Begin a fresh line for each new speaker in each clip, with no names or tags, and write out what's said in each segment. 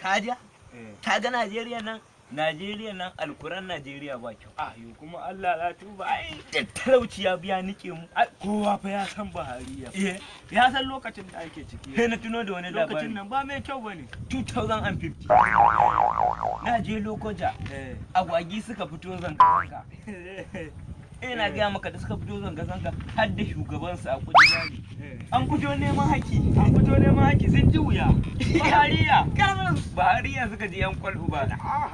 Kaja, ka ga Najeriya nan, Najeriya nan, alkuran Najeriya ba kyau.
Ayo, kuma Allah ya tuba ai.
Da talauci ya biya nike mu.
Ai, kowa fa ya san Buhari ya ya san lokacin da ake ciki.
Sai na tuno da wani labari.
Lokacin nan ba mai kyau bane.
2050 na je Lokoja, agwagi suka fito zanga-zanga. Ina gaya maka, da suka fito zanga-zanga har da shugabansu a kujera, an fito neman haki.
An fito neman haki, sun ji wuya. Buhariya.
Buhari suka ji yan kwalhu ba.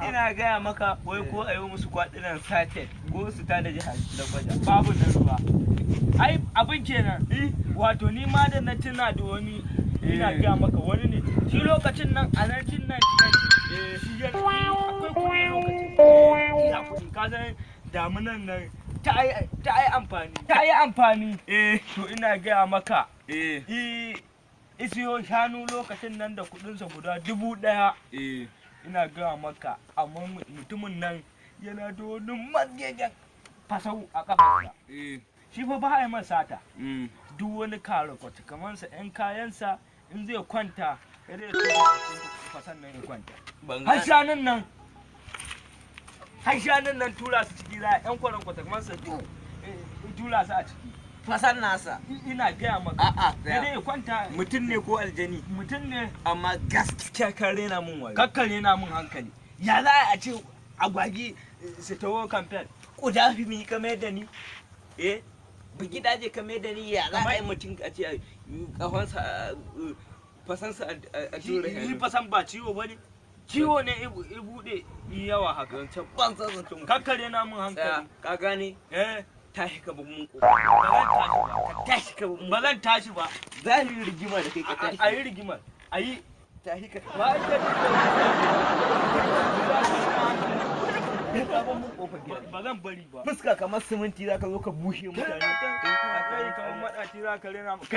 Ina gaya maka, wai ko a yi musu kwaɗinan sachet ko su tada jihar Lokoja.
Babu na ruwa ai abin kenan. Wato ni ma da na tuna da wani, ina gaya maka, wani ne shi lokacin nan a 1999, shi yana akwai kuɗi lokacin, ina kuɗi. Ka san damunan nan ta yi amfani, ta yi amfani. To, ina gaya maka, isiyo shanu lokacin nan da kuɗinsa guda 1000. Ina gaya maka, amma mutumin nan yana da wani mazgegen fasau a kafarsa. Shi fa ba a yi masa sata. Duk wani karakwata kamar sa yan kayansa, in zai kwanta ya zai tura fasan nan ya kwanta.
Ban
Har shanun nan, har shanun nan tura su ciki za a yan kwaran kwata kamar sa duk tura su a ciki.
Fasan nasa.
Ina gaya maka,
A'a,
sai dai ya kwanta.
Mutum ne ko aljani?
Mutum ne.
Amma gaskiya ka rena mun wayo.
Kakkare na mun hankali. Ya za a ce agwagi su tawo kamfen?
Kudafi mi ka mai da ni, eh, bugi daje ka mai da ni. Ya za a yi mutum a ce kafansa, fasansa a tura
Yi
hannu?
fasan ba ciwo ba ne, ciwo ne i bude yi yawa haka.
Zancen banza, zancen.
Kakkare na mun
Tsaya,
hankali.
ka gane?
Eh.
Tashi ka bugun mun
Ba zan tashi ba.
Tashi ka bugun.
Ba zan tashi ba.
Za mu yi rigima da kai, ka tashi.
A yi rigimar, a yi.
Tashi ka.
Ba a
Ka bar mun kofar gida.
Ba zan bari ba.
Fuska kamar siminti, zaka zo ka bushe mutane.
Kai kamar maɗaci za ka rena.